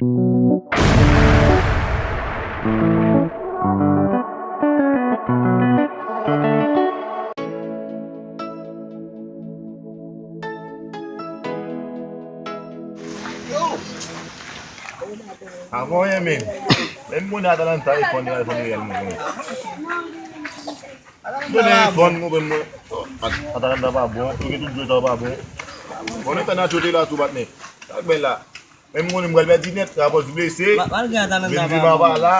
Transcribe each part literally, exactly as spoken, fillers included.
Avan anyen menm. Menm moun Atalanta e fon, e fon reyèl moun. Mwen e fon, mwen, mwen. Atalanta pa bon, yo gen tout jwè sa pa bon. Bon, nèg Nacho te la tou, patnè. Sa k bèl la. Menm mwen, mwen pral pèdi nèt, Ramos blese. Malgre Atalanta pa bon. Benzema pa la.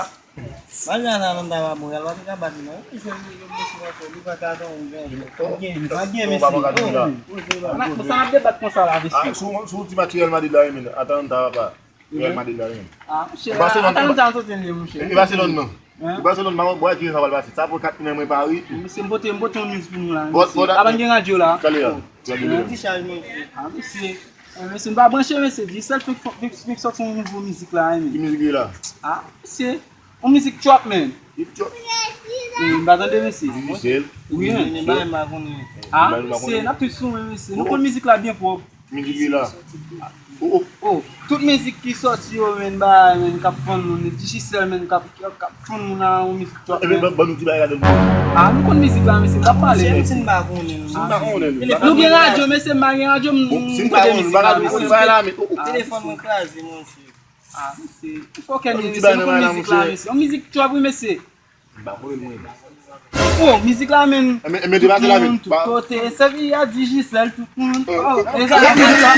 Malgre Atalanta pa bon, Real pa te ka bat li non. Li jwe, li jwe blese ankò, li pa ka tankou Real. Gen, gen Messi. Sa n ap debat konsa la, mesye. Ah, sou, sou ti match Real Madrid la, men Atalanta pa. Real Madrid la, men. Ah, mesye, Barcelone, Atalanta an soti li, mesye. E Barcelone non. E Barcelone, mwen wè ki sa pral pase. Sa pou kat mwen Paris. Mesye, m pote, m pote yon news pou nou la, mesye. Avan gen radyo la. Kale a. Kale a. Ti chaj, mesye. Ah, mesye. Eh, mesye, m pa branche, mesye. Digicel fenk, fenk, fenk sòti yon nouvo mizik la, men. Ki mizik li la? Ah, mesye. Yon mizik trap, men. Li trap. Eh, m pa tande, mesye. Digicel. Wi, men. Ah, mesye, n ap tout sou mwen, mesye. Nou konn mizik la byen pwòp. Mizik li la. Oh, oh. Oh, tout mizik ki sòti yo, men, bagay, men, k ap fann moun. Digicel, men, k ap, k ap, k ap fann moun nan yon mizik trap, men. Ebyen, ban, ban nou ti bagay la, donn nou. Ah, nou konn mizik la, mesye, n ap pale. Mesye, m pa konnen, non. Si m pa konnen, nou. Nou gen radyo, mesye, m pa gen radyo, m, m koute mizik la, mesye. Telefòn mwen kraze, monchè. Ah, mesye. Fòkè nou, mesye, nou konn mizik la, mesye. Yon mizik trap, wi, mesye. M pa konnen mwen. Oh, mizik la, men. Tout moun, tout kote. Sèvi a Digicel, tout moun. Oh, e sa, e sa.